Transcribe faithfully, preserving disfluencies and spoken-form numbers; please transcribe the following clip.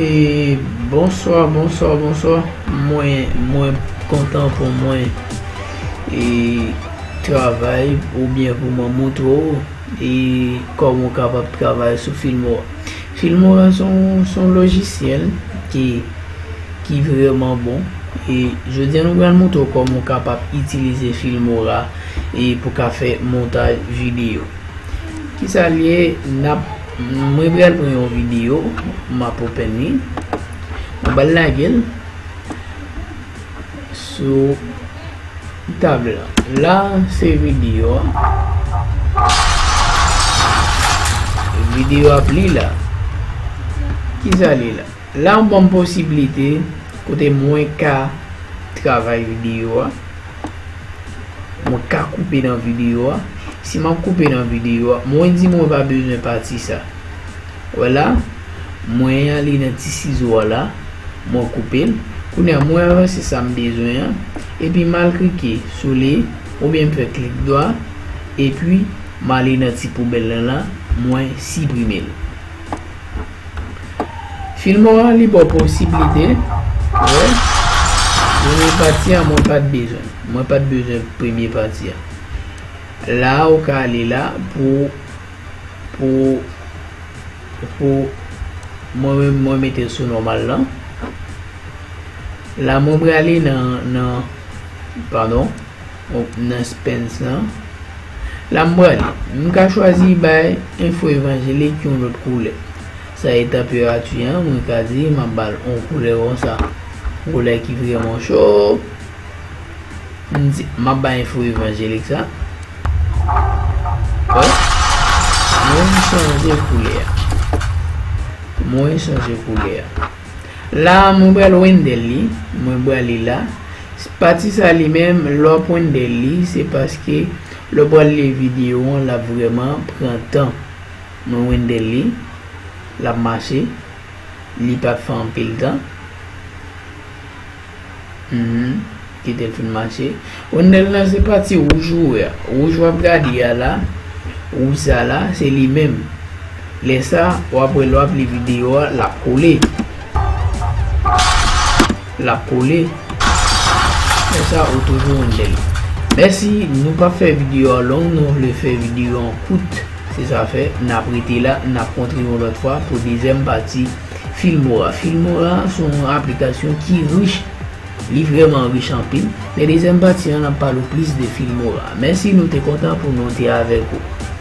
E bonswa, bonswa, bonswa. Mwen, mwen kontan pou mwen e travay oubyen pou mwen montre w e kòman w kapab travay sou Filmora. Filmora se yon, se yon lojisyèl ki, ki vrèman bon. E jodi a nou pral montre w kòman w kapab itilize Filmora e pou ka fè montaj videyo. Kisa l ye? N ap, mwen pral pran yon videyo, m ap open li. Mwen pral lage l sou tab la. La, se videyo a. Videyo ap li la. Kisa li la? La, ban m posiblite kote mwen ka travay videyo a. Mwen ka koupe nan videyo a. Si m ap koupe nan videyo a, mwen di mwen pa bezwen pati sa. Wè la, mwen ale nan ti sizo a la, mwen koupe l. Kounye a, mwen avanse sa m bezwen an, epi m al klike sou li, oubyen m fè klik dwa, epi m ale nan ti poubèl lan la, mwen siprime l. Filmora li ba w posiblite, wè, premye pati a mwen pa t bezwen. Mwen pa t bezwen premye pati a. La, ou ka ale la pou, pou, pou mwen menm, mwen mete l sou nòmal lan. La, mwen prale nan, nan, padon, nan Spence lan. La, m prale. M ka chwazi bay enfo evanjelik yon lòt koulè. Sa e tanperati an, mwen ka di, m ap ba l yon koulè konsa. Yon koulè ki vrèman cho. M di, m ap bay enfo evanjelik sa. Wè. Mwen chanje koulè a. Mwen chanje koulè a. La, mwen pral render li. Mwen prale la. Pati sa li menm, lè w ap render li, se paske lè w pral li videyo an, l ap vrèman pran tan. Mwen render li. L ap mache. Li p ap fè anpil tan. Mhm. Kite l fin mache. Render lan se pati wouj ou wè a. Wouj w ap gade a la. Wouj sa la, se li menm. Lè sa, w ap wè lè w ap li videyo a, l ap kole. L ap kole. Lè sa, ou toujou render li. Mèsi, nou p ap fè videyo a long, nou vle fè videyo an kout. Se sa fè, n ap rete la, n ap kontre yon lòt fwa pou dezyèm pati Filmora. Filmora se yon aplikasyon ki rich, li vrèman rich anpil. Nan dezyèm pati an, n ap pale w plis de Filmora. Mèsi, nou te kontan pou nou te avèk ou.